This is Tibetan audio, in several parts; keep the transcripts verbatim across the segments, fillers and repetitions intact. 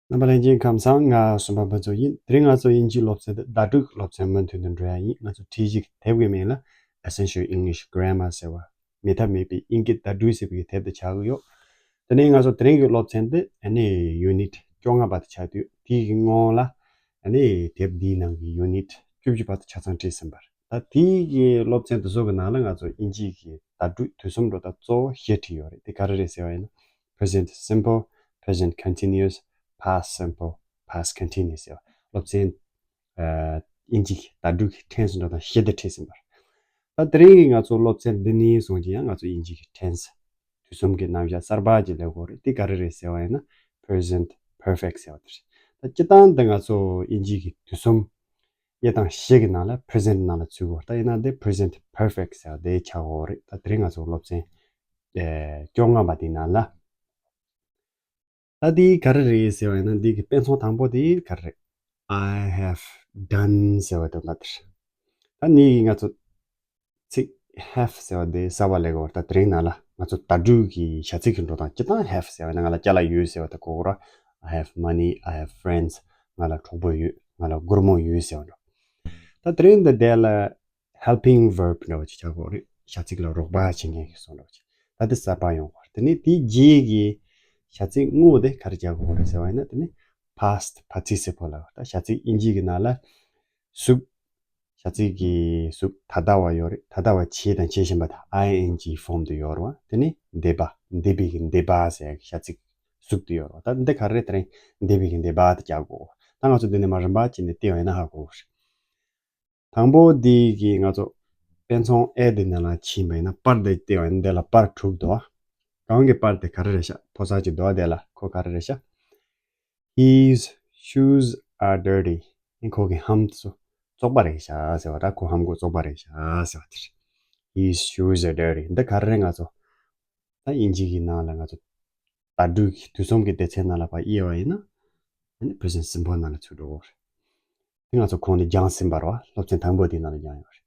རྣམ་པ་ལྷན་རྒྱས་ཁམས་བཟང་། ང་སུམ་པ་ཕུན་ཚོགས་ཡིན། དེ་རིང་ང་ཚོ་དབྱིན་ཇིའི་སློབ་ཚན་དེ་བརྡ་སྤྲོད་ཀྱི་སློབ་ཚན་མུ་མཐུད་དུ་འགྲོ་ཡ་ཡིན། ང་ཚོ་ཁྲིད་གཞི་གི་དེབ་ཀྱི་མིང་ལ་Essential English Grammar ཟེར་བ། མེད་ཐབས་མེད་པའི་དབྱིན་སྐད་བརྡ་སྤྲོད་ཟེར་བའི་དེབ་དེ་ཆགས་ཀྱི་ཡོད། དེ་ནས་ང་ཚོ་དེ་རིང་གི་སློབ་ཚན་དེ་ཨ་ནི་ཡུ་ནིཊ་བཅོ་ལྔ་པ་དེ་ཆགས་དུས། དེའི་གི་སྔོན་ལ་ཨ་ནི་དེབ་འདིའི་ནང་གི་ཡུ་ནིཊ་བཅུ་བཞི་པ་དེ་ཆ་ཚང་ཁྲིད་ཟིན་པ་རེད། ད་དེའི་གི་སློབ་ཚན་དེ་ཚོ་གི་ནང་ལ་ང་ཚོ་དབྱིན་ཇིའི་གི་བརྡ་སྤྲོད་དུས་གསུམ་འགྲོ་སྟངས་གཙོ་བོ་བཞི་ཁྲིད་ཡོད་རེད། དེ་ག་རེ་རེད་ཟེར་བ་ཡིན་ན། Present Simple, Present Continuous, Past Simple, Past Continuous ཟེར་བ། སློབ་ཚན་ཨ་དབྱིན་ཇི་གི་བརྡ་སྤྲོད་ཀྱི་ཊེན་སི་འགྲོ་སྟངས་བཞི་དེ་ཁྲིད་ཟིན་པ་རེད། ད་དེ་རིང་གི་ང་ཚོ་སློབ་ཚན་འདི་ནས་བཟུང་སྟེ་ཡང་ང་ཚོ་དབྱིན་ཇི་གི་ཊེན་སི་དུས་གསུམ་གྱི་རྣམ་གཞག་གསར་པ་ཅིག་སླེབས་ཀྱི་ཡོད་རེད། དེ་ག་རེ་རེད་ཟེར་བ་ཡིན་ན། Present Perfect ཟེར་བ་དེ་རེད། ད་སྤྱིར་བཏང་དུ་ང་ཚོ་དབྱིན་ཇི་གི་དུས་གསུམ་དབྱེ་སྟངས་བཞི་གི་ནང་ལ་པི་རི་ཟེན་ཊི་ནང་ལ་ཚུད་ཀྱི་ཡོད་རེད། ད་ཡིན་ན་དེ་པི་རི་ཟེན་ཊི་པར་ཕེག་ཊི་ཟེར་བ་དེ་ཆགས་ཀྱི་ཡོད་རེད། ད་དེ་རིང་ང་ཚོ་སློབ་ཚན་ཨེ་བཅོ་ལྔ་པ་དེའི་ནང་ལ། ད་འདི་ག་རེ་རེད་ཟེར་བ་ཡིན་ན། འདི་གི་དཔེ་མཚོན་དང་པོ་དེ་ག་རེ་རེད། I have done ཟེར་བ་དེ་འདྲ་དེ་རེད། ད་འདི་གི་ང་ཚོ་ཚིག་have ཟེར་བ་དེ་གསར་པ་སླེབས་ཀྱི་ཡོད་རེད། ད་དེ་རིང་ནང་ལ་ང་ཚོ་བརྡ་སྤྲོད་ཀྱི་བྱ་ཚིག་གི་འགྲོ་སྟངས། སྤྱིར་བཏང་have ཟེར་བ་ཡིན་ན་ང་ལ་ཅ་ལག་ཡོད་ཟེར་བ་དེ་གོ་གི་རེད། I have money, I have friends. ང་ལ་གྲོགས་པོ་ཡོད། ང་ལ་སྒོར་མོ་ཡོད་ཟེར་བ་འདྲ། ད་དེ་རིང་འདི་དེ་ལ་helping verb འདྲ་བ་ཅིག་ཆགས་ཀྱི་ཡོད་རེད། བྱ་ཚིག་ལ་རོགས་པ་བྱེད་མཁན་གྱི་བཟོ་འདྲ་བ་ཅིག། ད་དེ་གསར་པ་ཡོང་གི་ཡོད་རེད། དེ་ནས་དེའི་རྗེས་ཀྱི་བྱ་ཚིག་དངོས་དེ་ག་རེ་རྒྱག་དགོས་རེད་ཟེར་བ་ཡིན་ན། དེ་ནི་past participle ལ། ད་བྱ་ཚིག་དབྱིན་ཇི་གི་ནང་ལ་གཟུགས། བྱ་ཚིག་གི་གཟུགས་ད་ལྟ་བ་ཡོད་རེད། ད་ལྟ་བ་བྱས་དང་བྱེད་བཞིན་པ་དང་ing form དུ་ཡོད་རེད་བ། དེ་ནི་འདས་པ། འདས་པའི་གི་འདས་པ་ཟེར་བྱ་ཚིག་གཟུགས་དུ་ཡོད་རེད་བ། ད་འདི་ག་རེ་རེད། དེ་རིང་འདས་པའི་གི་འདས་པ་དེ་རྒྱག་དགོས། ད་ང་ཚོ་འདི་ནས་མར་རིམ་པ་བྱས་ནས་བལྟས་པ་ཡིན་ན་ཧ་གོ་གི་རེད། དང་པོ་འདི་གི་ང་ཚོ་དཔེ་མཚོན་ཨེ་འདི་ནང་ལ་ཕྱིན་པ་ཡིན་ན། པར་འདི་བལྟས་པ་ཡིན་ན་འདི་ལ་པར་དྲུག་འདུག་བ། གང་གི་པར་དེ་ག་རེ་རེད་ཤག། ཕོ་གསར་གྱི་འདུག་བ། དེ་ལ་ཁོ་ག་རེ་རེད་ཤག། His shoes are dirty. ཨེ་ཁོ་གི་ལྷམ་ཚོ་བཙོག་པ་རེད་ཤག་ཟེར་བ། ད་ཁོ་ལྷམ་གོག་བཙོག་པ་རེད་ཤག་ཟེར་བ་དེ་རེད། His shoes are dirty. འདི་ག་རེ་རེད། ང་ཚོ་ད་དབྱིན་ཇི་གི་ནང་ལ་ང་ཚོ་བརྡ་སྤྲོད་ཀྱི་དུས་གསུམ་གྱི་སྡེ་ཚན་ནང་ལ་ཕར་དབྱེ་བ་ཡིན་ན། ཨ་ནི་present simple ནང་ལ་ཚུད་འགྲོ་གི་རེད། དེ་ང་ཚོ་གོང་ནས་སྦྱངས་ཟིན་པ་རེད་བ། སློབ་ཚན་དང་པོ་དེའི་ནང་ལ་སྦྱངས་ཡོད་རེད།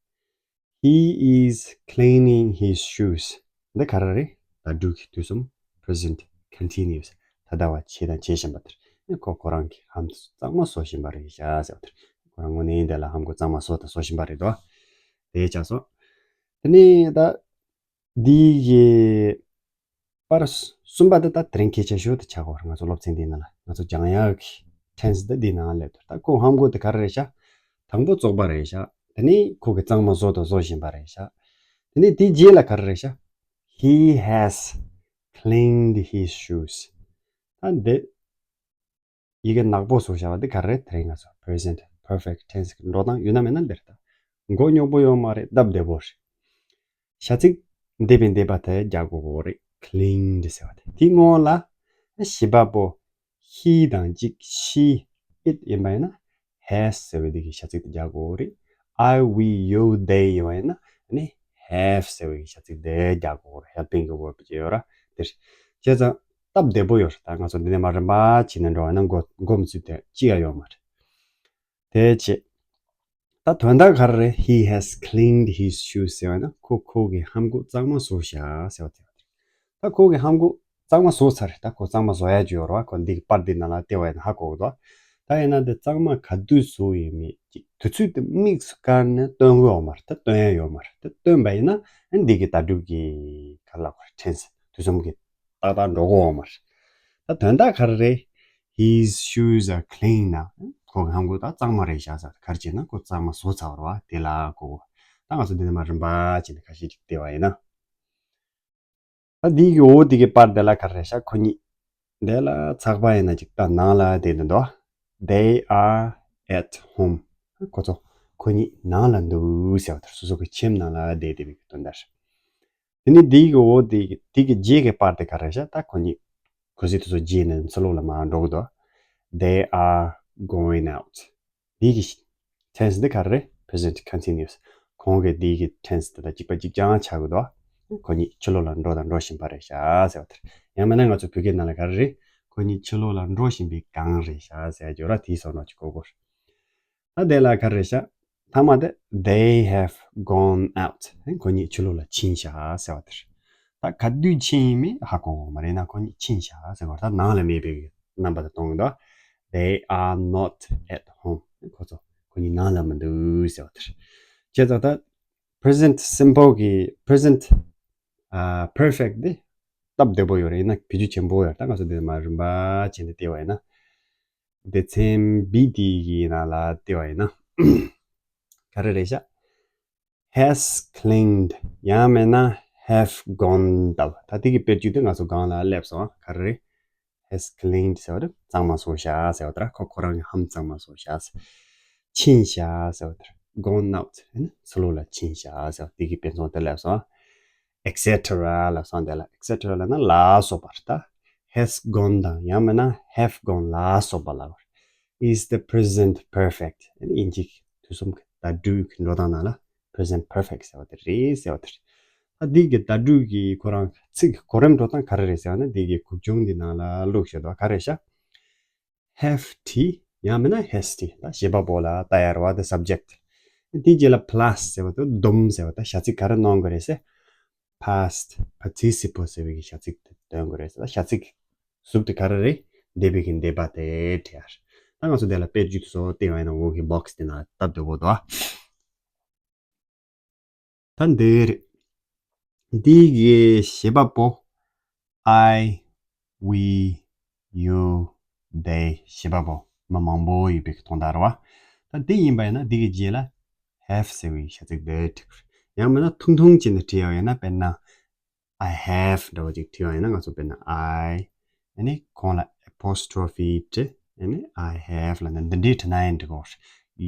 He is cleaning his shoes. འདི་ག་རེ་རེད། བརྡ་སྤྲོད་ཀྱི་དུས་གསུམ་present continuous། ད་ལྟ་བ་བྱས་དང་བྱེད་བཞིན་པ་དེ་རེད། ཁོ་ཁོ་རང་གི་ལྷམ་གཙང་མ་བཟོ་བཞིན་པ་རེད་ཤག་ཟེར་བ་དེ་རེད། ཁོ་རང་དངོས་གནས་དེ་ལ་ལྷམ་གོག་གཙང་མ་བཟོ་དང་བཟོ་བཞིན་པ་རེད་དོ། དེ་ཆགས་སོང་། དེ་ནས་ད་འདི་གི་པར་གསུམ་པ་དེ་ད་དེ་རིང་གལ་ཆེ་ཤོས་དེ་ཆགས་ཀྱི་ཡོད་རེད། ང་ཚོ་སློབ་ཚན་འདིའི་ནང་ལ་ང་ཚོ་སྦྱང་ཡག་གི་ཊེན་སི་དེ་འདིའི་ནང་སླེབས་འདུག། ད་ཁོ་ལྷམ་གོག་དེ་ག་རེ་རེད་ཤག། དང་པོ་བཙོག་པ་རེད་ཤག། དེ་ནས་ཁོ་གིས་གཙང་མ་བཟོ་དང་བཟོ་བཞིན་པ་རེད་ཤག། དེ་ནས་དེའི་རྗེས་ལ་ག་རེ་རེད་ཤག། He has cleaned his shoes. ད་འདི་ཡི་གེ་ནག་པོ་བཟོས་བཞག་པ་འདི་ག་རེ་རེད། དེ་རིང་ང་ཚོ་present perfect tense གི་འགྲོ་སྟངས་ཡོད་ན་མེད་ན་འདི་རེད། ད་མགོ་རྙོག་པོ་ཡོད་མ་རེད། སྟབས་བདེ་པོ་རེད། བྱ་ཚིག་འདས་པའི་འདས་པ་དེ་རྒྱག་དགོས་ཀྱི་རེད། cleaned ཟེར་བ་དེ། དེའི་སྔོན་ལ་བྱེད་པ་པོ་he དང་གཅིག་she, it ཡིན་པ་ཡིན་ན་has ཟེར་བའི་འདི་གི་བྱ་ཚིག་དེ་རྒྱག་དགོས་ཀྱི་རེད། I, we, you, they ཡིན་པ་ཡིན་ན་ནི་have ཟེར་བའི་བྱ་ཚིག་དེ་རྒྱག་དགོས་ཀྱི་རེད། helping གི་verb ཅིག་ཡོད་ར་དེ་རེད། བྱས་ཙང་སྟབས་བདེ་པོ་ཡོད་རེད། ད་ང་ཚོ་འདི་ནས་མར་རིམ་པ་བྱས་ནས་འགྲོ་བ་ན་མགོ་མགོ་མི་ཚོད་དེ་ཅི་ཡང་ཡོད་མ་རེད། དེ་བྱས། ད་དོན་དག་ག་རེ་རེད། He has cleaned his shoes ཟེར་བ་ན་ཁོ་ཁོ་གི་ལྷམ་གོག་གཙང་མ་བཟོས་ཤག་ཟེར་བ་དེ་རེད། ད་ཁོ་གི་ལྷམ་གོག་གཙང་མ་བཟོས་ཚར་རེད། ད་ཁོ་གཙང་མ་བཟོ་ཡ་ཅིག་ཡོད་རེད་བ། ཁོ་འདི་གི་པར་འདི་ནང་ལ་བལྟས་པ་ཡིན་ན་ཧ་གོ་གི་འདུག། ད་ཡིན་ན་འདི་གཙང་མ་ག་དུས་བཟོས་ཡོད་མེད་ཅིག་དུས་ཚོད་དེ་དམིགས་སུ་བཀར་ནས་སྟོན་གི་ཡོད་མ་རེད། ད་སྟོན་ཡ་ཡོད་མ་རེད། ད་སྟོན་པ་ཡིན་ན་འདི་གི་བརྡ་སྤྲོད་ཀྱི་ག་རེ་ལབ་དགོས་རེད། ཊེན་སི་དུས་གསུམ་གྱི་ཏག་ཏག་འགྲོ་གི་ཡོད་མ་རེད། ད་དོན་དག་ག་རེ་རེད། His shoes are clean ན་ཁོ་གི་ལྷམ་གོག་ད་གཙང་མ་རེད་ཤག་ཟེར། ག་རེ་བྱས་ན་ཁོ་གཙང་མ་བཟོས་ཚར་བ་རེད་བ། དེ་ལ་གོ་གི། ད་ང་ཚོ་འདི་ནས་མར་རིམ་པ་བྱས་ནས་ཁ་ཤས་ཅིག་བལྟས་པ་ཡིན་ན། ད་འདི་གི་འོག་འདི་གི་པར་དེ་ལ་ག་རེ་རེད་ཤག། ཁོ་གཉིས་དེ་ལ་ཚགས་པར་ཡིན་ན་ཅིག་ད་ནང་ལ་བསྡད་ནས་འདུག། They are at home. ཁོ་ཚོ་ཁོ་གཉིས་ནང་ལ་འདུག་ཟེར་བ་དེ་རེད། སོ་སོ་གི་ཁྱིམ་ནང་ལ་བསྡད་བསྡད་པའི་གི་དོན་དག་རེད། དེ་ནས་འདི་གི་འོག་འདི་གི་འདི་གི་རྗེས་ཀྱི་པར་དེ་ག་རེ་རེད་ཤག། ད་ཁོ་གཉིས་གུས་སྲས་དེ་ཚོ་བརྗེས་ནས་ཕྱི་ལོགས་ལ་མར་འགྲོ་གི་འདུག། They are going out. འདི་གི་ཊེན་སི་འདི་ག་རེ་རེད། Present continuous. གོང་གི་འདི་གི་ཊེན་སི་དེ་དང་གཅིག་པ་གཅིག་རྐྱང་ཆགས་ཀྱི་འདུག། ཁོ་གཉིས་ཕྱི་ལོགས་ལ་འགྲོ་དང་འགྲོ་བཞིན་པ་རེད་ཤག་ཟེར་བ་དེ་རེད། ཡང་མིན་ན་ང་ཚོ་བོད་སྐད་ནང་ལ་ག་རེ་རེད། ཁོ་གཉིས་ཕྱི་ལོགས་ལ་འགྲོ་བཞིན་པའི་སྒང་རེད་ཤག་ཟེར་རྒྱུ་ར། དེའི་བསམ་བློ་ཅིག་འཁོར་དགོས། ད་དེ་ལ་ག་རེ་རེད་ཤག། མཐའ་མ་དེ་they have gone out. ཁོ་གཉིས་ཕྱི་ལོགས་ལ་ཕྱིན་ཤག་ཟེར་བ་དེ་རེད། ད་ག་དུས་ཕྱིན་ཡིན་མིན་ཧ་གོ་གི་མ་རེད། ན་ཁོ་གཉིས་ཕྱིན་ཤག་ཟེར་བ་ད་ནང་ལ་མེད་པའི་རྣམ་པ་དེ་སྟོན་གི་འདུག། They are not at home. ཁོ་ཚོ་ཁོ་གཉིས་ནང་ལ་མི་འདུག་ཟེར་བ་དེ་རེད། བྱས་ཙང་ད་present simple གི་present perfect དེ་སྟབས་བདེ་པོ་ཡོད་རེད། ཡིན་ན་བེད་སྤྱོད་ཆེན་པོ་ཡོད་རེད། ད་ང་ཚོ་འདི་མར་རིམ་པ་བྱས་ནས་བལྟས་པ་ཡིན་ན། སྡེ་ཚན་བི་དེ་གི་ནང་ལ་བལྟས་པ་ཡིན་ན། ག་རེ་རེད་ཤག has cleaned ཡང་མིན་ན་have gone ལབ། ད་དེ་གི་དཔེར་བརྗོད་དེ་ང་ཚོ་སྒང་ལ་སླེབས་སོང་། ག་རེ་རེད། has cleaned ཟེར་བ་རེད། གཙང་མ་བཟོས་ཤག་ཟེར་བ་དེ་ར། ཁོ་ཁོ་རང་གི་ལྷམ་གཙང་མ་བཟོས་ཤག་ཕྱིན་ཤག་ཟེར་བ་དེ་ར། gone out ཨ་ནི་ཕྱི་ལོགས་ལ་ཕྱིན་ཤག་ཟེར་བ་དེ་གི་དཔེ་མཚོན་དེ་སླེབས་སོང་། ཨེག་སེ་ཊེ་ར་ལབ་སོང་། དེ་ལ་ཨེག་སེ་ཊེ་ར་ལབ་ན་ལ་སོགས་པ་རེད། ད་has gone དང་ཡང་མིན་ན་have gone ལ་སོགས་པ་ལ་is the present perfect ཨ་ནི་དབྱིན་ཇིའི་དུས་གསུམ་གྱི་བརྡ་སྤྲོད་ཀྱི་འགྲོ་སྟངས་ནང་ལ་present perfect ཟེར་བ་དེ་རེད་ཟེར་བ་དེ་རེད། ད་འདི་གི་བརྡ་སྤྲོད་ཀྱི་ཁོ་རང་ཚིག་གི་གོ་རིམ་འགྲོ་སྟངས་ག་རེ་རེད་ཟེར་བ་ན། འདི་གི་གུག་ཆུང་འདི་ནང་ལ་བླུགས་བཞག་འདུག་ག་རེ་ཤག have ཏེ་ཡང་མིན་ན་ཧེས་ཏེ། ད་བྱེད་པ་པོ་ལ་ལྟ་ཡ་རེད་བ། དེ་སབ་ཇེག་ཊི། དེའི་རྗེས་ལ་པ་ལ་སི་ཟེར་བ་དང་སྡོམ་ཟེར་བ་དང་བྱ་ཚིག་ག་རེ་གནང་དགོས་རེད་ཟེར། past participle ཟེར་བའི་བྱ་ཚིག་དེ་འདོན་དགོས་རེད་ཟེར། ད་བྱ་ཚིག་གཟུགས་དེ་ག་རེ་རེད། འདས་པའི་གི་འདས་པ་དེ་བྲིས་ཡ་རེད། ད་ང་ཚོ་དེ་ལ་དཔེར་བརྗོད་དེ་ཚོ་བལྟས་པ་ཡིན་ན་འོག་གི་བྷོག་སི་དེ་ནང་སྟབས་བདེ་པོ་འདུག་ད་འདི་རེད། འདི་གི་བྱེད་པ་པོ། I, we, you, they བྱེད་པ་པོ་མི་མང་པོ་ཡོད་པའི་དོན་དག་རེད་བ། ད་འདི་ཡིན་པ་ཡིན་ན་འདི་གི་རྗེས་ལ་have ཟེར་བའི་བྱ་ཚིག་འདི་བྲིས་དགོས། ཡང་མིན་ན་ཐུང་ཐུང་བྱས་ནས་བྲིས་ཡོད་ཡིན་ན། དཔེར་ན། I have འདྲ་བོ་ཅིག་བྲིས་པ་ཡིན་ན། ང་ཚོ་དཔེར་ན་I ཨ་ནི་གོང་ལ་apostrophe བྲིས། ཨ་ནི་I have ལབ་ན་འདི་འདྲའི་བྲིས་ན་ཡང་འགྲིག་གོ།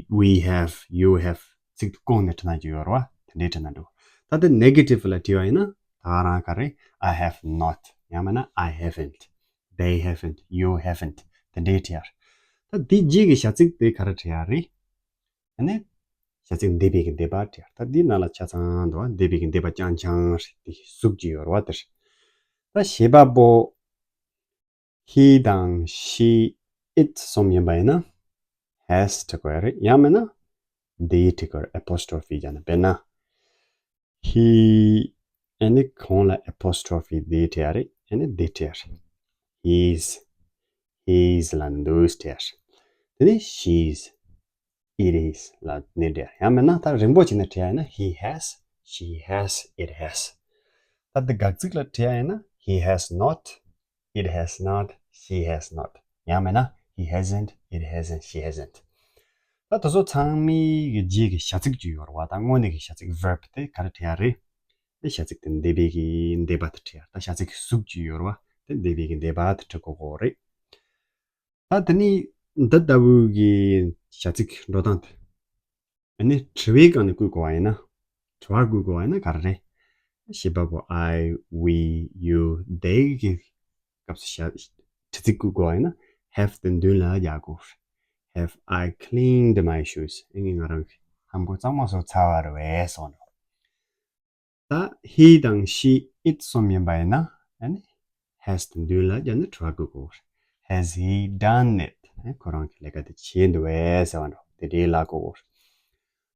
We have, you have ཚིག་དེ་བསྐུངས་ནས་བྲིས་ན་ཅིག་ཡོད་རེད་བ། དེ་འདྲའི་བྲིས་ན་འགྲིག་ད་དེ་negative ལ་བྲིས་པ་ཡིན་ན་ད་ག་རང་ག་རེ། I have not ཡང་མིན་ན་I haven't, they haven't, you haven't དེ་འདྲའི་བྲིས་ཡ་རེད། ད་འདི་རྗེས་ཀྱི་བྱ་ཚིག་དེ་ག་རེ་བྲིས་ཡ་རེད། ཨ་ནི་བྱ་ཚིག་འདས་པའི་གི་འདས་པ་བྲིས་ཡ། ད་འདི་ནང་ལ་ཆ་ཚང་འདུག་བ། འདས་པའི་གི་འདས་པ་རྐྱང་རྐྱང་རེད། དེ་གཟུགས་ཅིག་ཡོད་རེད་བ། དེ་རེད། ད་བྱེད་པ་པོ་he དང་she, it གསུམ་ཡིན་པ་ཡིན་ན་has བྲི་དགོས་རེད། ཡང་མིན་ན་they བྲི་དགོས་རེད། apostrophe བརྒྱབ་ནས། དཔེར་ན། He ཨ་ནི་གོང་ལ་apostrophe they བྲི་ཡ་རེད། ཨ་ནི་they བྲི་ཡ་རེད། His, his ལབ་ན་those བྲི་ཡ་རེད། དེ་ནས་she's, it is ལབ་ནས་བྲི་ཡ། ཡང་མིན་ན་ད་རིང་པོ་བྱས་ནས་བྲི་ཡ་ཡིན་ན། he has, she has, it has ད་འདི་དགག་ཚིག་ལ་བྲི་ཡ་ཡིན་ན། he has not, it has not, she has not ཡང་མིན་ན། he hasn't, it hasn't, she hasn't ད་དེ་ཚོ་ཚང་མའི་གི་རྗེས་ཀྱི་བྱ་ཚིག་ཅིག་ཡོད་རེད་བ། ད་དངོས་གནས་ཀྱི་བྱ་ཚིག་verb དེ་ག་རེ་བྲི་ཡ་རེད། དེ་བྱ་ཚིག་དེ་འདས་པའི་གི་འདས་པ་དེ་བྲི་ཡ། ད་བྱ་ཚིག་གཟུགས་ཅིག་ཡོད་རེད་བ། དེ་འདས་པའི་གི་འདས་པ་དེ་བྲི་དགོས་ཀྱི་རེད། ད་དེ་ནས་འདི་ལྟ་བུའི་གི་བྱ་ཚིག་འགྲོ་སྟངས་དེ། ཨ་ནི་དྲི་བའི་སྒང་ནས་བཀོད་དགོས་པ་ཡིན་ན། དྲི་བ་བཀོད་དགོས་པ་ཡིན་ན་ག་རེ་རེད། བྱེད་པ་པོ་I, we, you, they གི་སྐབས་སུ་བྱ་དྲི་ཚིག་བཀོད་དགོས་པ་ཡིན་ན། have དེ་མདུན་ལ་རྒྱག་དགོས། Have I cleaned my shoes? ཨ་ནི་ང་རང་གི་ལྷམ་གོག་གཙང་མ་བཟོས་ཚར་བ་རེད་པས་གསུངས་འདུག་ད་he དང་she, it གསུམ་ཡིན་པ་ཡིན་ན། ཨ་ནི་has དེ་མདུན་ལ་རྒྱག་ནས་དྲི་བ་བཀོད་དགོས། Has he done it? ཨ་ནི་ཁོ་རང་གིས་ལས་ཀ་དེ་བྱས་འདུག་པས་ཟེར་བ་འདྲ་པོ་དེ་འདྲའི་ལབ་དགོས།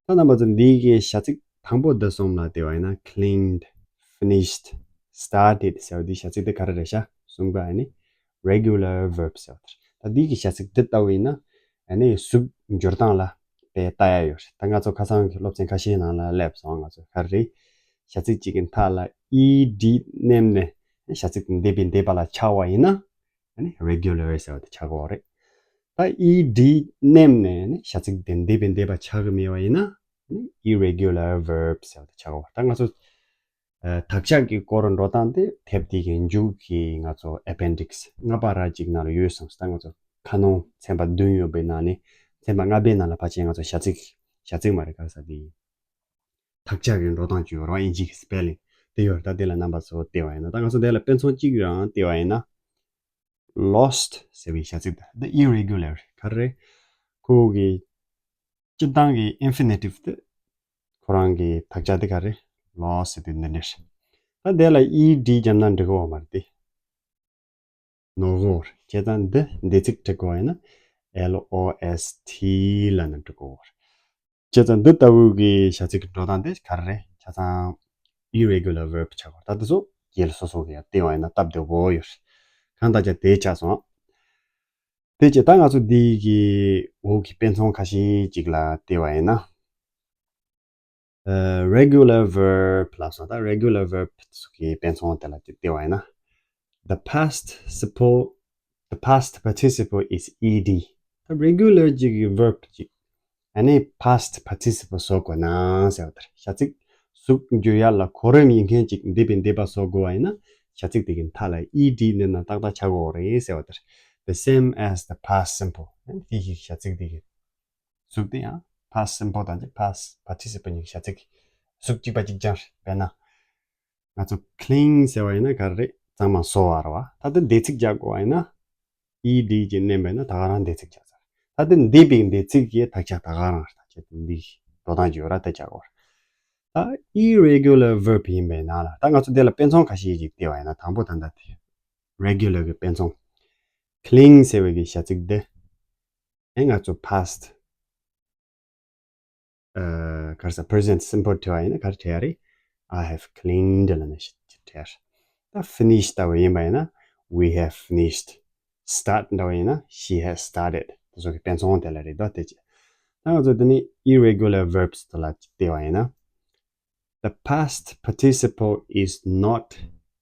ད་རྣམ་པ་ཚོ་འདི་གི་བྱ་ཚིག་དང་པོ་འདི་གསུམ་ལ་བལྟས་པ་ཡིན་ན། cleaned, finished, started ཟེར་བ་འདི་བྱ་ཚིག་འདི་ག་རེ་རེད་ཤག་གསུམ་ཀ་ཨ་ནི་regular verb ཟེར་བ་དེ་རེད། ད་འདི་གི་བྱ་ཚིག་འདི་ལྟ་བུ་ཡིན་ན་ཨ་ནི་གཟུགས་འགྱུར་སྟངས་ལ་དཔེ་ལྟ་ཡ་ཡོད་རེད། ད་ང་ཚོ་ཁ་སང་གི་སློབ་ཚན་ཁ་ཤས་ནང་ལ་སླེབས་སོང་། ང་ཚོ་ག་རེ་རེད། བྱ་ཚིག་གཅིག་གི་མཐའ་ལ་ed མནན་ནས་བྱ་ཚིག་འདས་པའི་འདས་པ་ལ་ཆགས་པ་ཡིན་ན། ཨ་ནི་regular ཟེར་བ་དེ་ཆགས་ཀྱི་ཡོད་རེད། ད་ed མནན་ནས་ནི་བྱ་ཚིག་དེ་འདས་པའི་འདས་པ་ཆགས་ཀྱི་མེད་པ་ཡིན་ན། ཨ་ནི་irregular verb ཟེར་བ་དེ་ཆགས་ཀྱི་ཡོད་རེད། ད་ང་ཚོ་ཨ་དག་ཆ་གི་སྐོར་འགྲོ་སྟངས་དེ་དེབ་དེ་གི་མཇུག་གི་ང་ཚོ་appendix ལྔ་པ་ར་གཅིག་ནང་ལ་ཡོད་སོང་། ད་ང་ཚོ་ཁ་ནང་ཚན་པ་བདུན་ཡོད་པའི་ནང་ནས་ཚན་པ་ལྔ་པའི་ནང་ལ་ཕལ་ཆེར་ང་ཚོ་བྱ་ཚིག་བྱ་ཚིག་མ་རེད། ག་རེ་ཟེར་དེ་དག་ཆ་གི་འགྲོ་སྟངས་ཅིག་ཡོད་རེད་བ། དབྱིན་ཇི་གི་spelling དེ་ཡོད་རེད། ད་དེ་ལ་རྣམ་པ་ཚོ་བལྟས་པ་ཡིན་ན། ད་ང་ཚོ་དེ་ལ་དཔེ་མཚོན་གཅིག་རང་བལྟས་པ་ཡིན་ན། lost ཟེར་བའི་བྱ་ཚིག་དེ་འདི་irregular ག་རེ་རེད། ཁོ་གི་སྤྱིར་བཏང་གི་infinitive དེ་ཁོ་རང་གི་དག་ཆ་དེ་ག་རེ། lost ཟེར་དེ་འདི་འདྲ་རེད། ད་དེ་ལ་ed བརྒྱབ་ན་འགྲིག་གི་ཡོད་མ་རེད་དེ། ནོར་གྱི་ཡོད་རེད། བྱས་ཙང་འདི་འདས་ཚིག་འབྲི་དགོས་པ་ཡིན་ན་L O S T ལབ་ནས་འབྲི་དགོས་པ་རེད། བྱས་ཙང་འདི་ལྟ་བུ་གི་བྱ་ཚིག་གི་འགྲོ་སྟངས་དེ་ག་རེ་རེད། ཆ་ཚང་irregular verb ཆགས་ཀྱི་ཡོད་རེད། ད་འདི་ཚོ་རྒྱལ་སོ་སོ་གི་ཡར་བལྟས་པ་ཡིན་ན་སྟབས་བདེ་པོ་ཡོད་རེད། གང་ལྟར་ཀྱང་དེ་ཆགས་སོང་། དེ་བྱས་ད་ང་ཚོ་འདི་གི་འོག་གི་དཔེ་མཚོན་ཁ་ཤས་ཅིག་ལ་བལྟས་པ་ཡིན་ན། ཨ། regular verb ལབ་སོང་། ད་regular verb སོགས་ཀྱི་དཔེ་མཚོན་དེ་ལ་བལྟས་པ་ཡིན་ན། The past simple, the past participle is ed. ད་regular ཅིག་གི་verb ཅིག་ཨ་ནི་past participle བཟོ་དགོས་ན་ཟེར་བ་དེར། བྱ་ཚིག་གཟུགས་འགྱུར་ཡ་ལ་གོ་རིམ་ཡིན་མཁན་ཅིག་འདས་པའི་འདས་པ་བཟོ་དགོས་པ་ཡིན་ན། བྱ་ཚིག་དེ་གི་མཐའ་ལ་ed བསྣན་ན་ཏག་ཏག་ཆགས་ཀྱི་ཡོད་རེད་ཟེར་བ་དེར། The same as the past simple. དེ་བཞིན་བྱ་ཚིག་དེ་གི་གཟུགས་དེ་ཡང་past simple དང་past participle གཉིས་ཀྱི་བྱ་ཚིག་གི་གཟུགས་གཅིག་པ་གཅིག་རྐྱང་རེད། དཔེར་ན། ང་ཚོ་clean ཟེར་བ་ཡིན་ན་ག་རེ་རེད། གཙང་མ་བཟོ་བ་རེད་བ། ད་ལྟ་འདས་ཚིག་རྒྱག་དགོས་པ་ཡིན་ན། ed ཅིག་བསྣན་པ་ཡིན་ན་ད་ག་རང་འདས་ཚིག་རྒྱག་ཚར། ད་ལྟ་འདས་པའི་འདས་ཚིག་གི་དག་ཆ་ད་ག་རང་རེད། ད་ཁྱེད་འདི་འགྲོ་སྟངས་ཅིག་ཡོད་ར། དེ་རྒྱག་དགོས་རེད། ད་irregular verb ཡིན་པ་ཡིན་ན་ལ། ད་ང་ཚོ་འདི་ལ་དཔེ་མཚོན་ཁ་ཤས་ཅིག་བལྟས་པ་ཡིན་ན། དང་པོ་ད་ལྟ་དེ་regular གི་དཔེ་མཚོན། clean ཟེར་བའི་གི་བྱ་ཚིག་འདི། ཨེ་ང་ཚོ་past ཨ། ག་རེ་ཟ། present simple བྲིས་པ་ཡིན་ན་ག་རེ་བྲིས་ཡ་རེད། I have cleaned ལབ་ནས་བྲིས་ཡ་རེད། ད་finish ལྟ་བུ་ཡིན་པ་ཡིན་ན། We have finished. start འདྲ་བ་ཡིན་ན། She has started. དེ་ཚོ་གི་དཔེ་མཚོན་དེ་ལ་རེད་དོ། དེ་ཅི། ད་ང་ཚོ་དེ་ནི་irregular verbs དེ་ལ་བལྟས་པ་ཡིན་ན། The past participle is not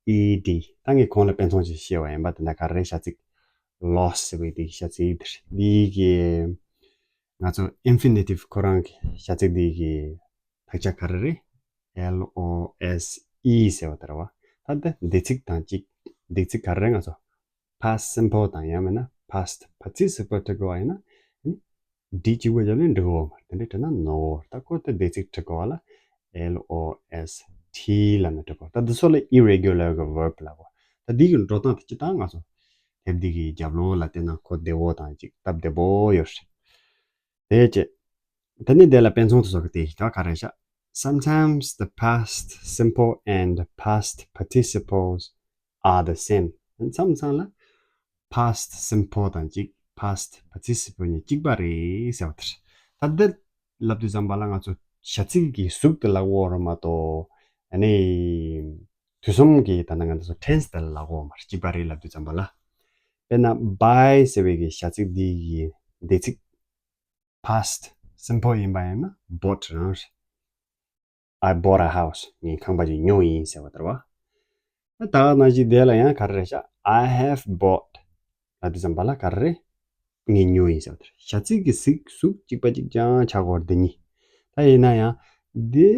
ed. ད་ངས་གོང་ལ་དཔེ་མཚོན་ཅིག་བཤད་པ་ཡིན་པ། དེ་འདྲ་ག་རེ་རེད། བྱ་ཚིག་lost ཟེར་བའི་དེ་གི་བྱ་ཚིག་དེ་རེད། འདི་གི་ང་ཚོ་infinitive ཁོ་རང་གི་བྱ་ཚིག་འདི་གི་དག་ཆ་ག་རེ་རེད། L O S E ཟེར་བ་དེ་རེད་བ། ད་ལྟ་འདས་ཚིག་དང་གཅིག་འདས་ཚིག་ག་རེ་རེད། ང་ཚོ་past simple དང་ཡང་མིན་ན་past participle བྲི་དགོས་པ་ཡིན་ན། ཨ་ནི་ed གཅིག་པོ་བརྒྱབ་ནས་འགྲིག་གི་ཡོད་མ་རེད། དེ་འདྲ་བྲིས་ན་no རེད། ད་ཁོ་དེ་འདས་ཚིག་བྲི་དགོས་པ་ལ་L O S T ལབ་ནས་བྲི་དགོས། ད་འདི་ཚོ་ལ་irregular གི་verb ལབ་དགོས། ད་འདི་གི་འགྲོ་སྟངས་དེ་སྤྱིར་བཏང་ང་ཚོ་དེབ་འདི་གི་རྒྱབ་ལོགས་ལ་བལྟས་ན་གོ་བདེ་བོ་དང་ཅིག་སྟབས་བདེ་བོ་ཡོད་རེད། དེ་བྱས། དེ་ནས་དེ་ལ་དཔེ་མཚོན་དེ་ཚོ་གི་དེ་ད་ག་རེ་བྱ། Sometimes the past simple and past participles are the same. མཚམས་མཚམས་ལ་past simple དང་གཅིག past participle གཉིས་གཅིག་པ་རེད་ཟེར་བ་དེ་རེད། ད་འདི་ལབ་དུས་ཙམ་པ་ལ་ང་ཚོ་བྱ་ཚིག་གི་གཟུགས་དེ་ལབ་ཀྱི་ཡོད་རེད་མ་གཏོགས། ཨ་ནི་དུས་གསུམ་གྱི་ད་ལྟ་ང་ཚོ་tense དེ་ལ་ལབ་ཀྱི་ཡོད་མ་རེད། གཅིག་པ་རེད་ལབ་དུས་ཙམ་པ་ལ། དཔེར་ན་buy ཟེར་བའི་གི་བྱ་ཚིག་འདི་གི་འདས་ཚིག past simple ཡིན་པ་ཡིན་ན་bought རང་རེད། I bought a house. ངས་ཁང་པ་ཅིག་ཉོས་ཡིན་ཟེར་བ་དེ་རེད་བ། ད་ནང་བཞིན་དེ་ལ་ཡང་ག་རེ་རེད་བྱ། I have bought ལབ་དུས་ཙམ་པ་ལ་ག་རེ་རེད། ངས་ཉོས་ཡིན་ཟེར་བ་དེ་རེད། བྱ་ཚིག་གི་གཟུགས་གཟུགས་གཅིག་པ་གཅིག་རྐྱང་ཆགས་ཀྱི་ཡོད་རེད་འདི་གཉིས། ད་ཡིན་ན་ཡང་འདི་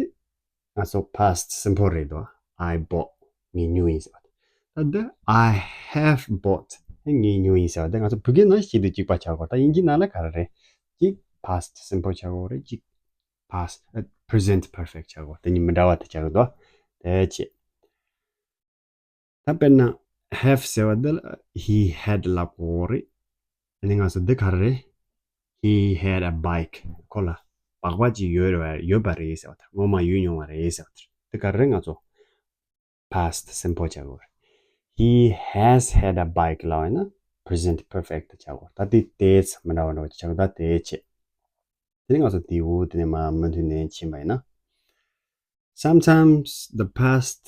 ང་ཚོ་past simple རེད་དོ། I bought ངས་ཉོས་ཡིན་ཟེར་བ་དེ། ད་འདི་I have bought ངས་ཉོས་ཡིན་ཟེར་བ་དེ་ང་ཚོ་བོད་སྐད་ནང་བཞིན་དུ་གཅིག་པ་ཆགས་ཀྱི་ཡོད་རེད། ད་དབྱིན་ཇི་ནང་ལ་ག་རེ་རེད། གཅིག་past simple ཆགས་ཀྱི་ཡོད་རེད། གཅིག past ཨ། present perfect ཆགས་ཀྱི་ཡོད་རེད། དེ་གཉིས་མི་འདྲ་བ་དེ་ཆགས་ཀྱི་འདུག་དེ་བྱས། ད་དཔེར་ན་have ཟེར་བ་འདི་ལ་he had ལབ་ཀྱི་ཡོད་རེད། ཨ་ནི་ང་ཚོ་འདི་ག་རེ་རེད། He had a bike. ཁོ་ལ་སྦག་སྦག་ཅིག་ཡོད་རེད་བ། ཡོད་པ་རེད་ཟེར་བ་དང་སྔོན་མ་ཡོད་མྱོང་བ་རེད་ཟེར་བ་དེ་རེད། འདི་ག་རེ་རེད། ང་ཚོ་past simple ཆགས་ཀྱི་ཡོད་རེད། He has had a bike ལབ་ཡིན་ན་present perfect ཆགས་ཀྱི་ཡོད་རེད། ད་དེ་དེ་ཚོ་མི་འདྲ་བ་འདྲ་བ་ཅིག་ཆགས་ཀྱི་ཡོད། ད་དེ་བྱས། དེ་ནས་ང་ཚོ་དེའུ་དེ་ནས་མ་མུ་མཐུད་ནས་ཕྱིན་པ་ཡིན་ན། Sometimes the past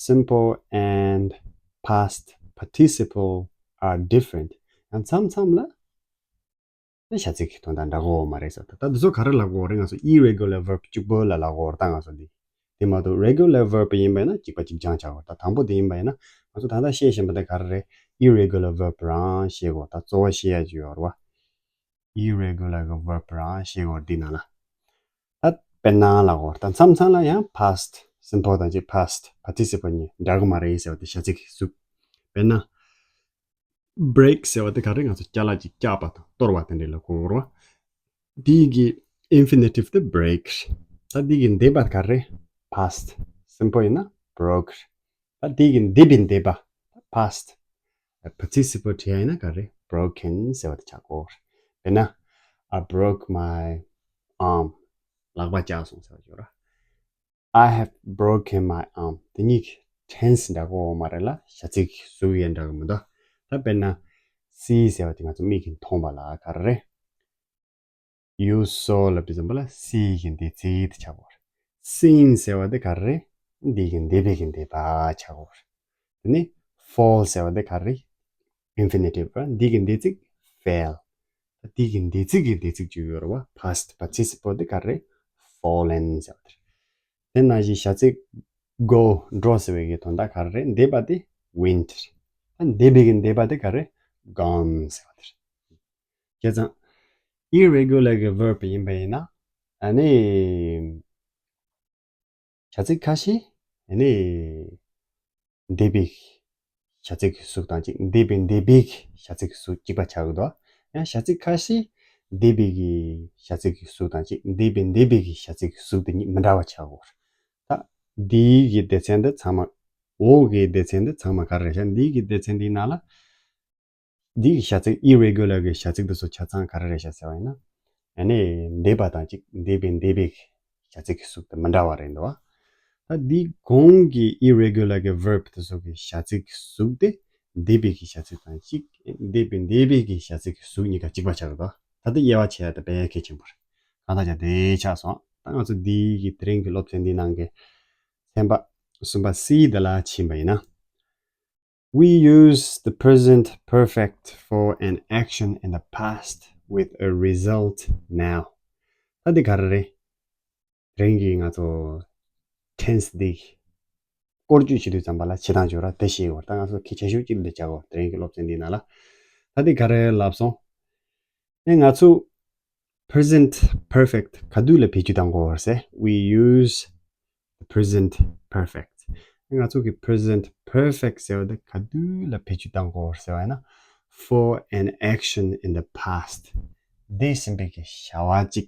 simple and past participle are different. ཡང་མཚམས་མཚམས་ལ་ནི་བྱ་ཚིག་གི་དོན་དག་འདྲ་གི་ཡོད་མ་རེད་ཟེར། ད་ད་འདི་ཚོ་ག་རེ་ལབ་ཀྱི་ཡོད་རེད། ང་ཚོ་irregular verb གཅིག་པོ་ལ་ལབ་ཀྱི་ཡོད་རེད། ད་ང་ཚོ་འདི་དེ་མ་གཏོགས་regular verb ཡིན་པ་ཡིན་ན་གཅིག་པ་གཅིག་རྐྱང་ཆགས་ཀྱི་ཡོད་རེད། ད་དང་པོ་དེ་ཡིན་པ་ཡིན་ན་ང་ཚོ་ད་ལྟ་བཤད་བཞིན་པ་དེ་ག་རེ་རེད། irregular verb རང་བཤད་དགོས། ད་གཙོ་བོ་བཤད་ཡ་ཅིག་ཡོད་རེད་བ། irregular གི་verb རང་བཤད་དགོས་འདི་ནང་ལ། ད་དཔེར་ན་ལབ་ཀྱི་ཡོད་རེད། ད་མཚམས་མཚམས་ལ་ཡང་past simple དང་གཅིག past participle གཉིས་འདྲ་གི་མ་རེད་ཟེར་བ་དེ་བྱ་ཚིག་གི་གཟུགས། དཔེར་ན་break ཟེར་བ་དེ་ག་རེ། ང་ཚོ་ཅ་ལག་ཅིག་བཀྱགས་པ་དང་གཏོར་བ་དེ་འདྲ་ལ་གོ་གི་རེད་བ། དེའི་གི་infinitive དེ་break རེད། ད་དེའི་གི་འདས་པ་ག་རེ། past simple ཡིན་ན་broke རེད། ད་དེའི་གི་འདས་པའི་འདས་པ་past participle བྲིས་ཡ་ཡིན་ན་ག་རེ། broken ཟེར་བ་དེ་ཆགས་ཀྱི་ཡོད་རེད། དཔེར་ན། I broke my arm. ལག་པ་བཀྱགས་སོང་ཟེར་བ་ཡོད་རེད། I have broken my arm. དེ་གཉིས་ཀྱི་tense འདྲ་གི་ཡོད་མ་རེད་ལ་བྱ་ཚིག་གི་གཟུགས་ཡང་འདྲ་གི་མི་འདུག་ད་དཔེར་ན་see ཟེར་བ་དེ་ང་ཚོ་མིག་གིས་མཐོང་བ་ལ་ག་རེ་རེད། You saw ལབ་དུས་ཙམ་པ་ལ་see གི་འདས་ཚིག་དེ་ཆགས་ཀྱི་ཡོད་རེད། seen ཟེར་བ་དེ་ག་རེ་རེད། འདས་ཀྱི་འདས་པའི་གི་འདས་པ་ཆགས་ཀྱི་ཡོད་རེད། དེ་ནས་fall ཟེར་བ་དེ་ག་རེ་རེད། infinitive རེད། འདས་ཀྱི་འདས་ཚིག fell. ད་དེ་གི་འདས་ཚིག་གི་འདས་ཚིག་ཅིག་ཡོད་རེད་བ། past participle དེ་ག་རེ་རེད། fallen ཟེར་བ་དེ་རེད། དེ་ནང་བཞིན་བྱ་ཚིག་go འགྲོ་ཟེར་བའི་གི་དོན་དག་ག་རེ་རེད། འདས་པ་དེ་went རེད། ད་འདས་པའི་གི་འདས་པ་དེ་ག་རེ་རེད། gone ཟེར་བ་དེ་རེད། བྱས་ཙང་irregular གི་verb ཡིན་པ་ཡིན་ན། ཨ་ནི། བྱ་ཚིག་ཁ་ཤས་ནི་འདས་པའི་བྱ་ཚིག་གི་གཟུགས་དང་གཅིག་འདས་པའི་འདས་པའི་བྱ་ཚིག་གི་གཟུགས་གཅིག་པ་ཆགས་ཀྱི་འདུག་ཡང་བྱ་ཚིག་ཁ་ཤས་འདས་པའི་གི་བྱ་ཚིག་གི་གཟུགས་དང་གཅིག་འདས་པའི་འདས་པའི་གི་བྱ་ཚིག་གི་གཟུགས་དེ་གཉིས་མི་འདྲ་བ་ཆགས་ཀྱི་ཡོད་རེད། ད་འདིའི་གི་སྡེ་ཚན་འདི་ཚང་མ། འོག་གི་སྡེ་ཚན་འདི་ཚང་མ་ག་རེ་རེད་ཤག་འདིའི་གི་སྡེ་ཚན་འདིའི་ནང་ལ། འདི་གི་བྱ་ཚིག irregular གི་བྱ་ཚིག་འདི་ཚོ་ཆ་ཚང་ག་རེ་རེད་ཤག་ཟེར་བ་ཡིན་ན། ཨ་ནི་འདས་པ་དང་གཅིག་འདས་པའི་འདས་པའི་བྱ་ཚིག་གི་གཟུགས་དེ་མི་འདྲ་བ་རེད་འདུག་བ། ད་འདི་གོང་གི་irregular གི་verb དེ་ཚོ་གི་བྱ་ཚིག་གི་གཟུགས་དེ་འདས་པའི་གི་བྱ་ཚིག་དང་གཅིག་འདས་པའི་འདས་པའི་གི་བྱ་ཚིག་གི་གཟུགས་གཉིས་ཀ་གཅིག་པ་ཆགས་འདུག་ད་ལྟ་དབྱེ་བ་ཕྱེ་ཡ་དེ་དཔེ་གལ་ཆེན་པོ་རེད། གང་ལྟར་ཀྱང་དེ་ཆགས་སོང་། ད་ང་ཚོ་འདི་གི་དེ་རིང་གི་སློབ་ཚན་འདི་ནང་གི་ཚན་པ་གསུམ་པ་C དེ་ལ་ཕྱིན་པ་ཡིན་ན། We use the present perfect for an action in the past with a result now. ད་འདི་ག་རེ་རེད། དེ་རིང་གི་ང་ཚོ་tense འདི་སྐོར་བརྗོད་བྱེད་དུས་ཙམ་པ་ལ་བྱེད་སྟངས་བྱོས་ར་དེ་ཤེས་དགོས། ད་ང་ཚོ་གལ་ཆེ་ཤོས་གཅིག་འདི་བྱ་དགོས། དེ་རིང་གི་སློབ་ཚན་འདི་ནང་ལ་ད་འདི་ག་རེ་ལབ་སོང་། ཨེ་ང་ཚོ་present perfect ག་དུས་ལ་བེད་སྤྱོད་གཏང་དགོས་རེད་ཟེར། We use the present perfect. ང་ཚོ་གི་present perfect ཟེར་བ་དེ་ག་དུས་ལ་བེད་སྤྱོད་གཏང་དགོས་རེད་ཟེར་བ་ཡིན་ན། For an action in the past. འདས་ཟིན་པའི་གི་བྱ་བ་གཅིག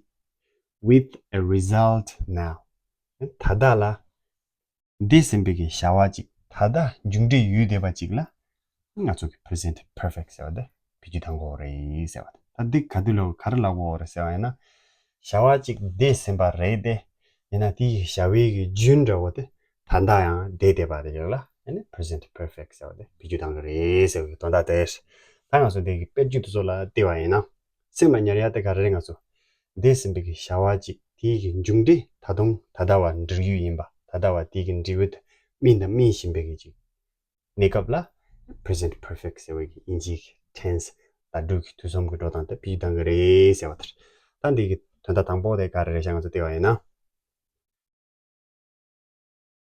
with a result now. ད་ལྟ་ལ། འདས་ཟིན་པའི་གི་བྱ་བ་གཅིག་ད་ལྟ་མཇུག་འབྲས་ཡོད་བསྡད་པ་གཅིག་ལ། ང་ཚོ་གི་present perfect ཟེར་བ་དེ་བེད་སྤྱོད་གཏང་དགོས་རེད་ཟེར་བ་དེ། ད་འདི་ག་དུས་ལ་ག་རེ་ལབ་དགོས་རེད་ཟེར་བ་ཡིན་ན། བྱ་བ་གཅིག་འདས་ཟིན་པ་རེད་དེ། ཡིན་ན་དེ་ཡི་བྱ་བའི་གི་རྒྱུན་འདྲ་བོ་དེ་ད་ལྟ་ཡང་བསྡད་བསྡད་པ་དེ་ལ་ཨ་ནི་present perfect ཟེར་བ་དེ་བེད་སྤྱོད་གཏང་གི་རེད་ཟེར་བའི་དོན་དག་དེ་རེད། ད་ང་ཚོ་འདི་གི་དཔེར་བརྗོད་དེ་ཚོ་ལ་བལྟས་པ་ཡིན་ན། སེམས་ལ་ཉར་ཡ་དེ་ག་རེ་རེད། ང་ཚོ་འདས་ཟིན་པའི་གི་བྱ་བ་གཅིག་དེའི་གི་མཇུག་འབྲས་ད་དུང་ད་ལྟ་བ་འབྲི་རྒྱུ་ཡིན་པ། ད་ལྟ་བ་དེའི་གི་འབྲས་བུ་དེ་སྨིན་དང་སྨིན་བཞིན་པའི་གི་གཅིག་གནས་སྐབས་ལ་present perfect ཟེར་བའི་གི་དབྱིན་ཇིའི་གི་tense ད་སྒྲུག་གི་དུས་གསུམ་གི་འགྲོ་སྟངས་དེ་བེད་སྤྱོད་གཏང་གི་རེད་ཟེར་བ་དེ་རེད། ད་འདི་གི་དོན་དག་དང་པོ་དེ་ག་རེ་རེད་ཤག་ང་ཚོ་བལྟས་པ་ཡིན་ན།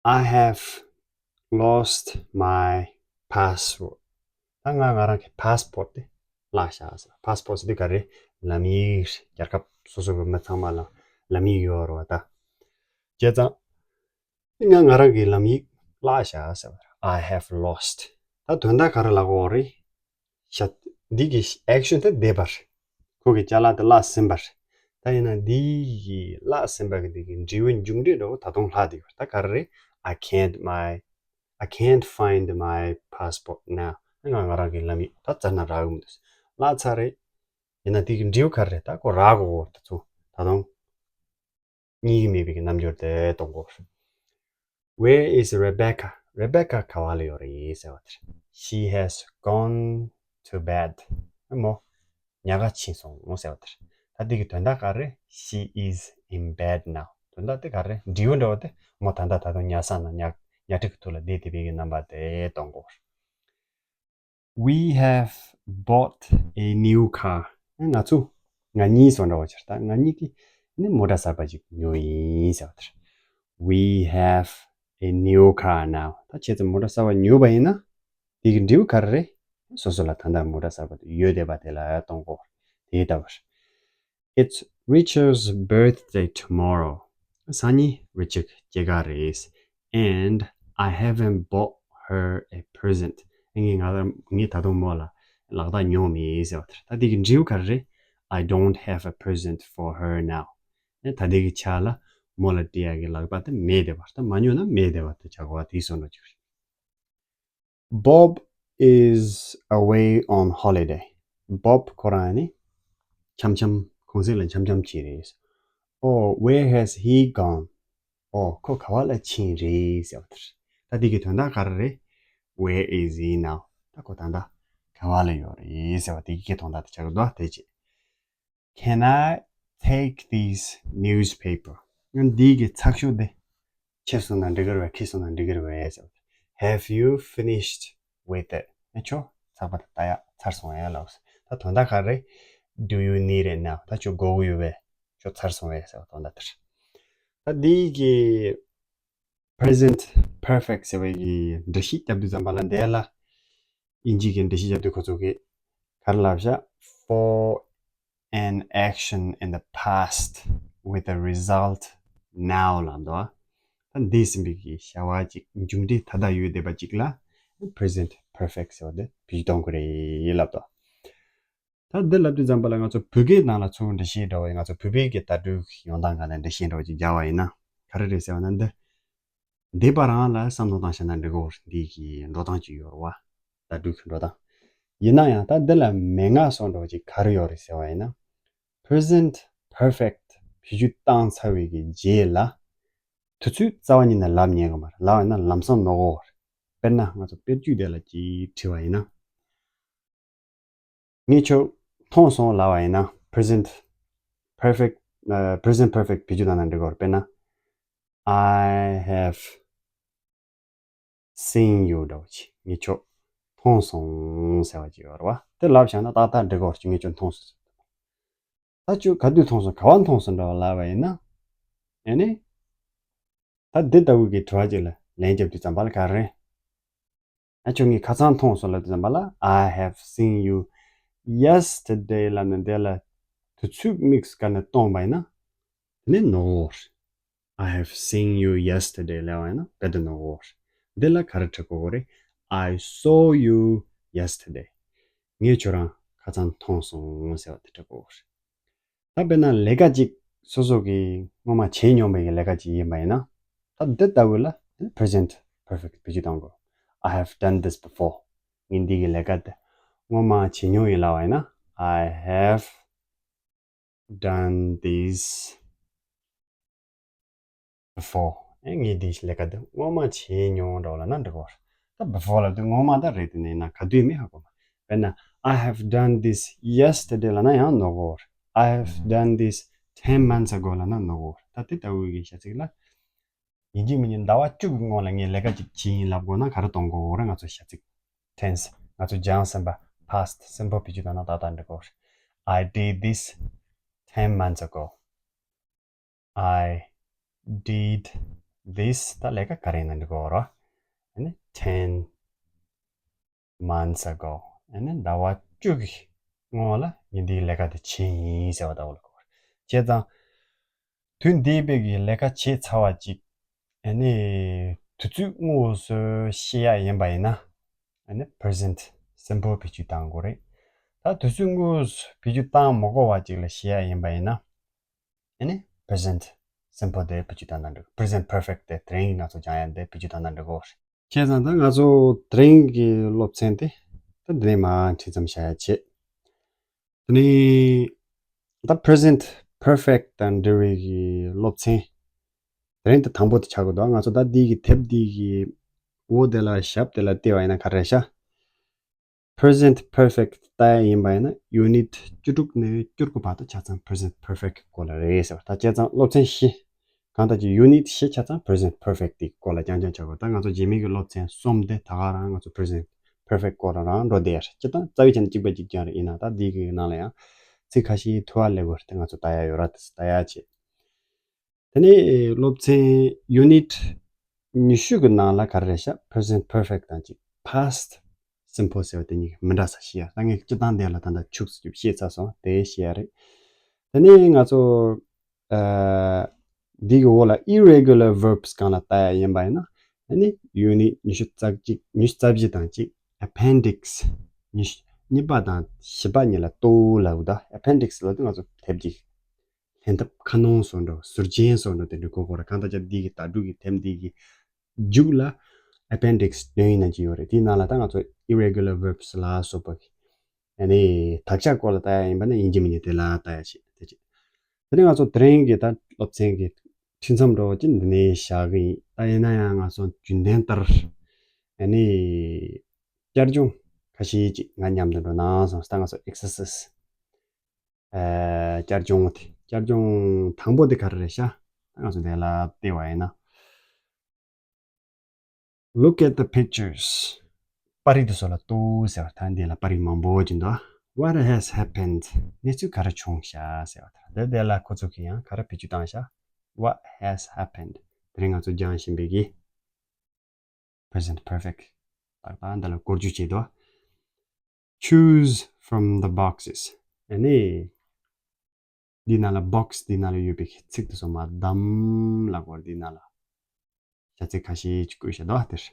I have lost my password. ད་ང་ང་རང་གི་passport དེ་བརླགས་ཤག་ཟེར། passport ཟེར་དུས་ག་རེ། ལམ་ཡིག་རེད། རྒྱལ་ཁབ་སོ་སོ་གི་མི་ཚང་མ་ལ་ལམ་ཡིག་ཡོད་རེད་བ་ད། བྱས་ཙང་། ང་ང་རང་གི་ལམ་ཡིག་བརླགས་ཤག་ཟེར་བ་རེད། I have lost. ད་དོན་དག་ག་རེ་ལབ་དགོས་རེད། བྱ། འདི་གི་action དེ་འདས་པ་རེད། ཁོ་གི་ཅ་ལག་དེ་བརླགས་ཟིན་པ་རེད། ད་ཡིན་ན་འདི་གི་བརླགས་ཟིན་པ་གི་འདི་གི་འབྲས་བུ་མཇུག་འབྲས་འདྲ་བོ་ད་དུང་ལྷག་བསྡད་ཡོད་རེད། ད་ག་རེ་རེད། I can't my I can't find my passport now. ང་ང་རང་གི་ལམ་ཡིག་ད་བཙལ་ན་རག་གི་མི་འདུག་བརླགས་ཚར་རེད། ཡིན་ན་དེ་གི་འབྲས་བུ་ག་རེ་རེད། ད་ཁོ་རག་གོ་ད་ཚོ་ད་དུང་རྙེད་ཀྱི་མེད་པའི་གི་རྣམ་འགྱུར་དེ་སྟོན་གོ། Where is Rebecca? Rebecca ག་བ་ལ་ཡོད་རེད་ཟེར་བ་དེ་རེད། She has gone to bed. མོ། ཉལ་ག་ཕྱིན་སོང་ཟེར་བ་དེ་རེད། ད་འདི་གི་དོན་དག་ག་རེ། She is in bed now. དོན་དག་དེ་ག་རེ། འབྲས་བུ་འདྲ་བོ་དེ་མོ་ད་ལྟ་ད་དུང་ཉལ་ས་ན་ཉལ་ཉལ་ཁྲི་གི་ཐོག་ལ་བསྡད་བསྡད་པའི་གི་རྣམ་པ་དེ་སྟོན་གོ། We have bought a new car. ང་ཚོ་ང་གཉིས་སོང་འདྲ་བོ་ཆེར་ད་ང་གཉིས་ཀྱིས་ནི་མོ་ཊ་གསར་པ་ཅིག་ཉོས་ཡིན་ཟེར་བ་དེ་རེད། We have a new car now. ད་བྱས་ཙང་མོ་ཊ་གསར་པ་ཉོས་པ་ཡིན་ན། དེ་གི་འབྲས་བུ་ག་རེ་རེད། སོ་སོ་ལ་ད་ལྟ་མོ་ཊ་གསར་པ་དེ་ཡོད་བསྡད་པ་དེ་ལ་སྟོན་གོ། དེ་ལྟ་བུར། It's Richard's birthday tomorrow. སང་ཉིན་Richard་སྐྱེས་སྐར་རེད། And I haven't bought her a present. ངས་ང་ལ་ངས་ད་དུང་མོ་ལ་ལག་རྟགས་ཉོས་མེད་ཟེར་བ་དེ་རེད། ད་དེ་གི་འབྲས་བུ་ག་རེ་རེད། I don't have a present for her now. ད་ལྟའི་གི་ཆ་ལ་མོ་ལ་སྤྲད་ཡག་གི་ལག་རྟགས་དེ་མེད་བསྡད་པ་རེད། ད་མ་ཉོས་ན་མེད་བསྡད་པ་དེ་ཆགས་གོ་བ་དེའི་བཟོ་འདྲ་ཅིག་རེད། Bob is away on holiday. Bob ཁོ་རང་ནི་འཆམ་འཆམ་གུང་སེང་ལ་འཆམ་འཆམ་བྱས་རེད། Oh, where has he gone? Oh, ཁོ་ག་བ་ལ་ཕྱིན་རེད་ཟེར་བ་དེ་རེད། ད་འདི་གི་དོན་དག་ག་རེ་རེད། Where is he now? ད་ཁོ་ད་ལྟ་ག་བ་ལ་ཡོད་རེད་ཟེར་བ་དེ་གི་དོན་དག་དེ་ཆགས་ཀྱི་འདུག་དེ་བྱས། Can I take this newspaper? ང་འདི་གི་ཚགས་ཤོག་འདི་ཁྱེར་སོང་ན་འགྲིག་གི་རེད་པས། ཁྱེར་སོང་ན་འགྲིག་གི་རེད་པས་ཟེར་བ། Have you finished with it? ཨེ་ཆོ་ཚགས་པར་དེ་ལྟ་ཡག་ཚར་སོང་ཨེ་ལགས། ད་དོན་དག་ག་རེ། Do you need it now? ད་ཁྱོད་དགོས་ཀྱི་ཡོད་པས། ཁྱོད་ཚར་སོང་བས་ཟེར་བ་དོན་དག་དེ་རེད། ད་འདི་གི་present perfect ཟེར་བའི་གི་འགྲེལ་བཤད་བརྒྱབ་དུས་ཙམ་པ་ལ། འདས་ལ་དབྱིན་ཇི་གི་འགྲེལ་བཤད་བརྒྱབ་དུས་ཁོ་ཚོ་གིས་ག་རེ་ལབ་ཤག for an action in the past with a result now ལབ་འདུག་ད་འདས་ཟིན་པའི་གི་བྱ་བ་ཅིག་མཇུག་འབྲས་ད་ལྟ་ཡོད་བསྡད་པ་ཅིག་ལ་present perfect ཟེར་བ་དེ་བེད་སྤྱོད་གཏོང་གི་རེད་ལབ་འདུག་ད་འདི་ལབ་དུས་ཙམ་པ་ལ་ང་ཚོ་བོད་སྐད་ནང་ལ་ཚུར་འགྲེལ་བཤད་འདྲ་བོ་ཡིན། ང་ཚོ་བོད་པའི་གི་བརྡ་སྤྲོད་ཡོང་སྟངས་སྒང་ལ་འགྲེལ་བཤད་འདྲ་བོ་ཅིག་རྒྱག་པ་ཡིན་ན་ག་རེ་རེད་ཟེར་བ་ན། འདི་འདས་པ་རང་ལ་བསམ་བློ་བཏང་བྱས་ན་འགྲིག་གོ། འདི་གི་འགྲོ་སྟངས་ཅིག་ཡོད་རེད་བ། བརྡ་སྤྲོད་ཀྱི་འགྲོ་སྟངས། ཡིན་ན་ཡང་ད་འདི་ལ་མན་ངག་སོགས་འདྲ་བོ་ཅིག་ག་རེ་ཡོད་རེད་ཟེར་བ་ཡིན་ན། present perfect བེད་སྤྱོད་བཏང་ཚར་བའི་གི་རྗེས་ལ་དུས་ཚོད་རྩ་བ་ཉིད་ནས་ལབ་ཉན་གི་མ་རེད། ལབ་པ་ཡིན་ན་ལམ་སང་ནོར་གོ། དཔེར་ན་ང་ཚོ་དཔེར་བརྗོད་དེ་ལ་ཅིག་བྲིས་པ་ཡིན་ན། ངས་ཁྱོད་མཐོང་སོང་ལབ་པ་ཡིན་ན། present perfect ཨ། present perfect བེད་སྤྱོད་བཏང་ན་འགྲིག་གོ། དཔེར་ན། I have seen you འདྲ་བོ་ཅིག་ངས་ཁྱོད་མཐོང་སོང་ཟེར་བ་ཅིག་ཡོད་རེད་བ། དེ་ལབ་བཞག་ན་ཏག་ཏག་འགྲིག་གོ། ངས་ཁྱོད་མཐོང་སོང་ཟེར། ད་ཁྱོད་ག་དུས་མཐོང་སོང་། ག་བ་མཐོང་སོང་འདྲ་བ་ལབ་པ་ཡིན་ན། ཨ་ནི། ད་འདི་ལྟ་བུའི་གི་དྲི་བ་ཅིག་ལ་ལན་རྒྱབ་དུས་ཙམ་པ་ལ་ག་རེ། ཨ། ཁྱོད་ངས་ཁ་སང་མཐོང་སོང་ལབ་དུས་ཙམ་པ་ལ། I have seen you yesterday ལབ་ནས་འདི་ལ་དུས་ཚོད་དམིགས་སུ་བཀར་ནས་གཏོང་བ་ཡིན་ན། དེ་ནི་ནོར་བ་རེད། I have seen you yesterday ལབ་པ་ཡིན་ན་རྦད་དེ་ནོར་བ་རེད། འདི་ལ་ག་རེ་འབྲི་དགོས་རེད། I saw you yesterday ངས་ཁྱོད་རང་ཁ་སང་མཐོང་སོང་ཟེར་བ་དེ་འབྲི་དགོས་རེད། ད་དཔེར་ན་ལས་ཀ་ཅིག་སོ་སོ་གིས་སྔོན་མ་བྱས་མྱོང་བའི་ལས་ཀ་ཅིག་ཡིན་པ་ཡིན་ན། ད་འདི་ལྟ་བུ་ལ་present perfect བེད་སྤྱོད་གཏོང་དགོས། I have done this before ངས་འདི་གི་ལས་ཀ་འདི་སྔོན་མ་བྱས་མྱོང་ཡིན་ལབ་པ་ཡིན་ན། I have done this before ཨེ། ངས་འདི་ལས་ཀ་འདི་སྔོན་མ་བྱས་མྱོང་འདྲ་བོ་ལབ་ན་འགྲིག་གོ། ད་before ལབ་དུས་སྔོན་མ་ད་རེད། དེ་ནས་ན་ག་དུས་མིན་ཧ་གོ་མ། དཔེར་ན། I have done this yesterday ལབ་ན་ཡང་ནོར་གོ། I have done this ten months ago ལབ་ན་ནོར་གོ། ད་དེ་ལྟ་བུའི་གི་བྱ་ཚིག་ལ། ཡིན་གཅིག་མིན་གཅིག་ཟླ་བ་བཅུ་གི་སྔོན་ལ་ངས་ལས་ཀ་ཅིག་བྱས་ཡིན་ལབ་དགོས་ན་ག་རེ་གཏོང་དགོས་རེད། ང་ཚོ་བྱ་ཚིག tense ང་ཚོ་སྦྱངས་ཟིན་པ་past simple བེད་སྤྱོད་བཏང་ན་ཏག་ཏག་འགྲིག་གོ། I did this ten months ago. I did this ད་ལས་ཀ་ག་རེ་ཡིན་ན་འགྲིག་གོ་ར། ཨ་ནི་ten months ago ཨ་ནི་ཟླ་བ་བཅུ་གི་སྔོན་ལ་ངས་འདིའི་ལས་ཀ་དེ་བྱས་ཡིན་ཟེར་བ་ལྟ་བུ་ལ་གོ་ར། བྱས་ཙང་དུས་འདས་པའི་གི་ལས་ཀ་བྱས་ཚར་བ་ཅིག་ཨ་ནི་དུས་ཚོད་དངོས་སུ་བཤད་ཡ་ཡིན་པ་ཡིན་ན། ཨ་ནི་present simple བེད་སྤྱོད་གཏང་དགོས་རེད། ད་དུས་ཚོད་དངོས་སུ་བེད་སྤྱོད་གཏང་མ་དགོས་པ་ཅིག་ལ་བཤད་ཡ་ཡིན་པ་ཡིན་ན། ཨ་ནི་present simple དེ་བེད་སྤྱོད་གཏང་ན་འགྲིག present perfect དེ་དེ་རིང་ང་ཚོ་སྦྱང་ཡ་དེ་བེད་སྤྱོད་གཏང་ན་འགྲིག་གོ། བྱས་ཙང་ད་ང་ཚོ་དེ་རིང་གི་སློབ་ཚན་དེ་ད་འདི་ནས་མར་འཕྲིན་མཚམས་བཞག་ཡ་བྱེད། དེ་ནས་ད་present perfect དང་འབྲེལ་བའི་གི་སློབ་ཚན། དེ་རིང་དེ་དང་པོ་དེ་ཆགས་ཀྱི་འདུག་ང་ཚོ་ད་འདི་གི་དེབ་འདི་གི་འོག་དེ་ལ་ཞབས་དེ་ལ་བལྟས་པ་ཡིན་ན་ག་རེ་ཤག present perfect ལྟ་ཡ་ཡིན་པ་ཡིན་ན་unit བཅུ་དྲུག་ནས་བཅུ་དགུ་བར་དུ་ཆ་ཚང་present perfect སྐོར་ལ་རེད་ཟེར་བ། ད་བྱས་ཙང་སློབ་ཚན་བཞི། གང་ལྟར་གྱི་unit བཞི་ཆ་ཚང་present perfect དེ་སྐོར་ལ་རྐྱང་རྐྱང་ཆགས་ཀྱི་འདུག་ད་ང་ཚོ་རྗེས་མའི་གི་སློབ་ཚན་གསུམ་དེ་ད་ག་རང་ང་ཚོ་present perfect སྐོར་ལ་རང་འགྲོ་བསྡད་ཡ་རེད། སྤྱིར་བཏང་རྩ་བའི་ཆ་ནས་གཅིག་པ་གཅིག་རྐྱང་རེད། ཡིན་ན་ད་འདི་གི་ནང་ལ་ཡང་ཚིག་ཁ་ཤས་ཐུ་བ་ལེ་བོར་དེ་ང་ཚོ་ལྟ་ཡ་ཡོད་ར། དེ་ཚོ་ལྟ་ཡ་བྱེད། དེ་ནས་སློབ་ཚན་unit ཉི་ཤུ་གི་ནང་ལ་ག་རེ་རེད་ཤག present perfect དང་གཅིག past simple ཟེར་བ་དེ་གཉིས་ཀྱི་མི་འདྲ་ས་ཤེས་ཡ། ད་ངས་སྤྱིར་བཏང་དེ་ལ་ད་ལྟ་ཕྱུགས་སུ་བཤད་ཚར་སོང་། དེ་ཤེས་ཡ་རེད། དེ་ནས་ང་ཚོ་ཨ་འདི་གི་འོག་ལ་irregular verbs སྒང་ལ་ལྟ་ཡ་ཡིན་པ་ཡིན་ན། ཨ་ནི་unit ཉི་ཤུ་རྩ་གཅིག་ཉི་ཤུ་རྩ་བཞི་དང་གཅིག appendix ཉི་ཤུ་གཉིས་པ་དང་བཞི་པ་གཉིས་ལ་ལྟོ་ལབ་ད། appendix ལབ་དུས་ང་ཚོ་དེབ་ཀྱི་ལྷན་ཐབས་ཁ་ནང་སོགས་འགྲོ། ཟུར་རྒྱན་སོགས་འགྲོ། དེ་འདྲ་གོ་དགོས་རེད། གང་ལྟར་ཀྱང་འདི་གི་ད་དྲུག་གི་དེབ་འདི་གི་མཇུག་ལ་appendix དོན་ཡིན་ན་ཅི་ཡོད་རེད། དེའི་ནང་ལ་ད་ང་ཚོ་irregular verbs ལ་སོགས་པ་གི་ཨ་ནི་དག་ཆ་སྐོར་ལ་ལྟ་ཡ་ཡིན་པ་ན་ཡིན་གཅིག་མིན་གཅིག་དེ་ལ་ལྟ་ཡ་བྱེད། དེ་བྱེད། དེ་ནས་ང་ཚོ་དེ་རིང་གི་ད་སློབ་ཚན་གི་འཕྲིན་མཚམས་འདྲ་བོ་ཅིག་འདི་ནས་བཞག་གི་ཡིན། ད་ཡིན་ན་ཡང་ང་ཚོ་རྒྱུན་ལྡན་ལྟར་ཨ་ནི་བསྐྱར་སྦྱོང་ཁ་ཤས་ཅིག་ང་མཉམ་དུ་འགྲོ་ན་བསམ། ད་ང་ཚོ་exercise ཨ་བསྐྱར་སྦྱོང་དེ། བསྐྱར་སྦྱོང་དང་པོ་དེ་ག་རེ་རེད་ཤག་ང་ཚོ་དེ་ལ་བལྟས་པ་ཡིན་ན། Look at the pictures. པར་རིས་དེ་ཚོ་ལ་ལྟོས་ཟེར་བ། ད་འདི་ལ་པར་རིས་མང་པོ་ཅིག་འདུག What has happened? གནས་ཚུལ་ག་རེ་བྱུང་ཤག་ཟེར་བ་དེ་རེད། དེ་དེ་ལ་ཁོ་ཚོ་གིས་ཡང་ག་རེ་བེད་སྤྱོད་བཏང་ཤག What has happened? དེ་རིང་ང་ཚོ་སྦྱང་བཞིན་པའི་གི་present perfect ཏག་ཏག་འདི་ལ་བཀོལ་སྤྱོད་བྱེད་དོ། Choose from the boxes. ཨ་ནི། འདི་ནང་ལ་box འདི་ནང་ལ་ཡོད་པའི་ཚིག་དེ་ཚོ་མར་བདམས་ལབ་དགོས། འདི་ནང་ལ་བྱ་ཚིག་ཁ་ཤས་ཅིག་བཀོད་བཞག་འདུག་དེར།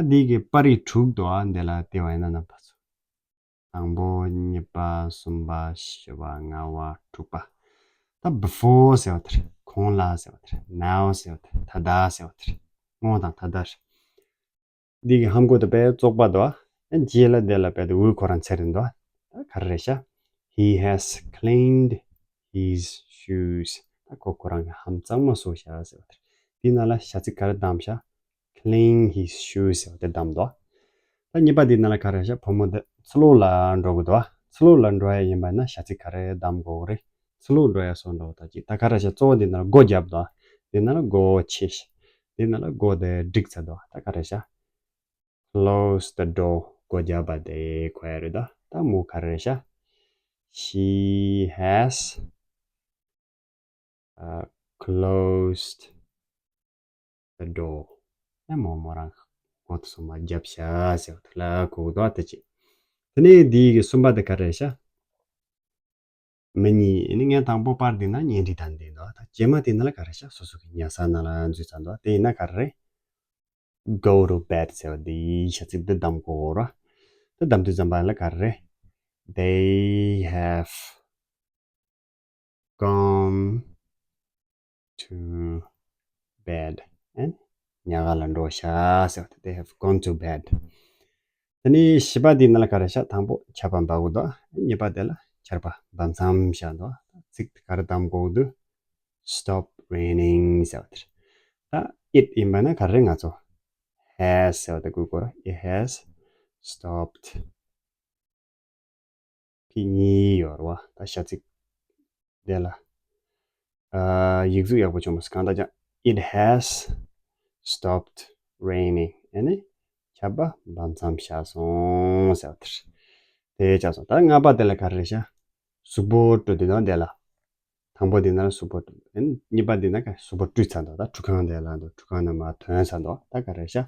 ད་འདི་གི་པར་རིས་དྲུག་འདུག་འདི་ལ་བལྟས་པ་ཡིན་ན་རྣམ་པ་ཚོ། དང་པོ། གཉིས་པ། གསུམ་པ། བཞི་པ། ལྔ་པ། དྲུག་པ། ད་before ཟེར་བ་དེར། གོང་ལ་ཟེར་བ་དེར། now ཟེར་བ་དེར། ད་ལྟ་ཟེར་བ་དེར། སྔོན་དང་ད་ལྟར། འདི་གི་ཧམ་གོ་དེ་དཔེ་བཙོག་པ་འདུག་ཨ། རྗེས་ལ་དེ་ལ་དཔེ་དེ་འུ་ཁོ་རང་ཚེ་རིང་འདུག་ད་ག་རེ་རེད་ཤག He has cleaned his shoes. ད་ཁོ་ཁོ་རང་གི་ལྷམ་གཙང་མ་བཟོས་ཤག་ཟེར་བ་དེ། འདི་ནང་ལ་བྱ་ཚིག་ག་རེ་བདམས་ཤག clean his shoes ཟེར་བ་དེ་བདམས་འདུག་ད་གཉིས་པ་འདི་ནང་ལ་ག་རེ་ཤག་བུ་མོ་དེ་ཚུར་ལོག་ལ་འགྲོ་དགོས་འདུག་ཚུར་ལོག་ལ་འགྲོ་ཡ་ཡིན་པ་ན་བྱ་ཚིག་ག་རེ་བདམས་དགོས་རེད། ཚུར་ལོག་འགྲོ་ཡ་སོགས་འདྲ་བོ་ད་ཅིག་ད་ག་རེ་ཤག་གཙོ་བོ་འདི་ནང་ལ་སྒོ་བརྒྱབ་འདུག་འདི་ནང་ལ་སྒོ་ཕྱེ་ཤག་འདི་ནང་ལ་སྒོ་དེ་བསྒྲིགས་ཚར་འདུག་ད་ག་རེ་ཤག close the door སྒོ་བརྒྱབ་པ་དེ་གོ་ཡ་རེད་ད། ད་མོ་ག་རེ་རེད་ཤག She has uh, closed the door. ཨ་མོ་མོ་རང་སྒོ་དེ་ཚང་མ་བརྒྱབ་ཤག་ཟེར་བ་དེ་ལ་གོ་གི་འདུག་ད་ཅིག་དེ་ནས་འདི་གི་གསུམ་པ་དེ་ག་རེ་རེད་ཤག་མི་གཉིས། ཨ་ནི་ངས་དང་པོ་པར་འདི་ན་གཉེན་སྒྲིག་དང་འདི་འདུག་ད་རྗེས་མ་དེ་ན་ལ་ག་རེ་ཤག་སོ་སོ་གི་ཉལ་ས་ན་ལ་འཛུལ་ཚར་འདུག་དེ་ཡིན་ན་ག་རེ་རེད། Go to bed ཟེར་བ་འདི་བྱ་ཚིག་འདི་བདམས་དགོས་ར། འདི་བདམས་དུས་ཙམ་པ་ལ་ག་རེ་རེད། They have gone to bed. ཨན། ཉལ་ཁང་ལ་འགྲོ་ཤག་ཟེར་བ་དེ། They have gone to bed. དེ་ནས་བཞི་པ་འདི་ནང་ལ་ག་རེ་ཤག་དང་པོ་ཆར་པ་འབབ་གི་འདུག་གཉིས་པ་དེ་ལ་ཆར་པ་འབབ་མཚམས་བཞག་འདུག་ཚིག་དེ་ག་རེ་བདམས་དགོས་འདུག Stop raining ཟེར་བ་དེ་རེད། ད་it ཡིན་པ་ན་ག་རེ་ང་ཚོ་has ཟེར་བ་དེ་དགོས་གོ་ར། It has stopped ཕི་གཉིས་ཡོད་རེད་བ། ད་བྱ་ཚིག་དེ་ལ་ཨ་ཡིག་གཟུགས་ཡག་པོ་བྱུང་མ་སོང་། གང་ལྟར་ཀྱང་It has stopped raining. ཨ་ནི་ཆར་པ་འབབ་མཚམས་བཞག་སོང་ཟེར་བ་དེ་རེད། དེ་ཆགས་སོང་། ད་ལྔ་པ་དེ་ལ་ག་རེ་རེད་ཤག་གཟུགས་པོ་བཀྲུ་དེ་དང་དེ་ལ། དང་པོ་དེ་ན་ལ་གཟུགས་པོ་བཀྲུ། ཨ་ནི་གཉིས་པ་དེ་ན་ག་གཟུགས་པོ་བཀྲུས་ཚར་འདུག་ད་ཁྲུས་ཁང་དེ་ལ་འདུག་ཁྲུས་ཁང་ནང་མར་ཐོན་ཚར་འདུག་ད་ག་རེད་ཤག་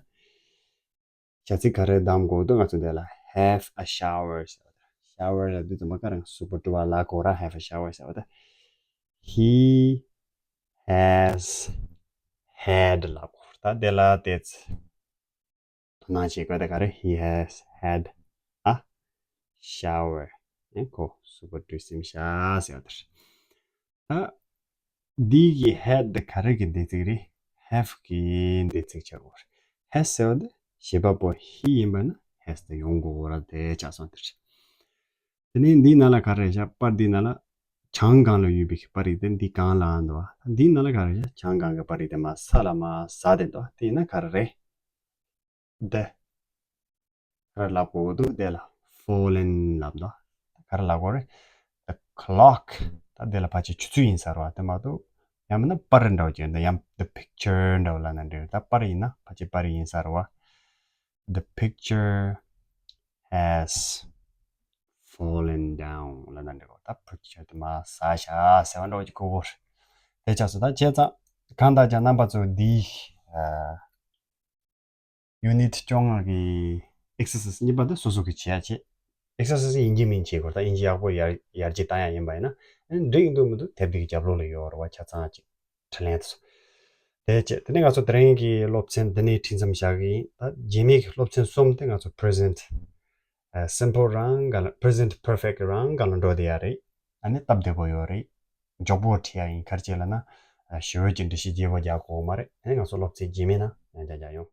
བྱ་ཚིག་ག་རེ་བདམས་དགོས་འདུག་ང་ཚོ་འདི་ལ་have a shower ཟེར་བ་དང་། shower ལབ་དུས་ཙམ་པ་ག་རང་གཟུགས་པོ་བཀྲུ་བ་ལ་གོ་ར། have a shower ཟེར་བ་དང་། He has had ལབ་གོ། ད་དེ་ལ་དེ་ཚེ་དོ་སྣང་བྱེད་དགོས། ད་ག་རེ། He has had a shower. ཨེ་ཁོ་གཟུགས་པོ་བཀྲུས་ཟིན་ཤག་ཟེར་བ་དེ་རེད། ད་འདི་གི་had དེ་ག་རེ་གི་འདས་ཚིག་རེད། have གི་འདས་ཚིག་ཆགས་ཡོད་རེད། has ཟེར་བ་དེ་བྱེད་པ་པོ་he ཡིན་པ་ན་has དེ་ཡོང་དགོས་ར། དེ་ཆགས་སོང་། དེ་རེད། དེ་ནས་འདིའི་ནང་ལ་ག་རེ་ཤག་པར་འདིའི་ནང་ལ་བྱང་སྒང་ལ་ཡོད་པའི་པར་རིས་དེ་འདི་སྒང་ལ་འདུག་འདིའི་ནང་ལ་ག་རེ་ཤག་བྱང་སྒང་གི་པར་རིས་དེ་མར་ས་ལ་མར་ཟགས་ཏེ་འདུག་དེ་ཡིན་ན་ག་རེ་རེད། འདི་ག་རེ་ལབ་དགོས་འདུག་དེ་ལ་fallen ལབ་འདུག་ག་རེ་ལབ་དགོས་རེད། The clock ད་དེ་ལ་ཕལ་ཆེར་ཆུ་ཚོད་ཡིན་ས་རེད་བ། དེ་མ་གཏོགས་ཡང་མིན་ན་པར་འདྲ་བོ་ཅིག་འདི་ཡང་the picture འདྲ་བོ་ལབ་ན་འགྲིག་ད་པར་ཡིན་ན་ཕལ་ཆེར་པར་ཡིན་ས་རེད་བ། The picture has fallen down ལབ་ན་འགྲིག་གོ་ད་picture དེ་མར་ཟགས་ཤག་ཟེར་བ་འདྲ་བོ་ཅིག་གོ་གོ་རེད། དེ་ཆགས་སོང་། ད་བྱས་ཙང་གང་ལྟར་ཀྱང་རྣམ་པ་ཚོ་འདི་ཨ། unit བཅོ་ལྔ་གི་exercise གཉིས་པ་དེ་སོ་སོ་གི་བྱེད་ཡ་བྱེད། exercise དབྱིན་ཇི་མིན་བྱེད་དགོས། ད་དབྱིན་ཇི་ཡག་པོ་ཡར་ཡར་རྒྱས་བཏང་ཡ་ཡིན་པ་ཡིན་ན་འགྲིག་འདུག་མི་འདུག་དེབ་འདི་གི་རྒྱབ་ལོགས་ལ་ཡོད་རེད་བ། ཆ་ཚང་ཅིག་དྲི་ལན་དེ་ཚོ། དེ་བྱས་དེ་ནས་ང་ཚོ་དེ་རིང་གི་སློབ་ཚན་འདི་ནས་ཁྲིད་མཚམས་བཞག་གི་ཡིན། ད་རྗེས་མའི་གི་སློབ་ཚན་གསུམ་དེ་ང་ཚོ་present simple རང་ག་ལ་present perfect རང་ག་ལ་འགྲོ་བསྡད་ཡ་རེད། ཨ་ནི་སྟབས་བདེ་པོ་ཡོད་རེད། མགྱོགས་པོ་ཁྲིད་ཡ་ཡིན། ག་རེ་བྱས་ལབ་ན་ཞི་བའི་ཀྱི་འགྲེལ་བཤད་རྒྱས་པོ་རྒྱག་དགོས་མ་རེད། ཨ་ནི་ང་ཚོ་སློབ་ཚན་རྗེས་མའི་ནང་ཡང་བསྐྱར་མཇལ་ཡོང་།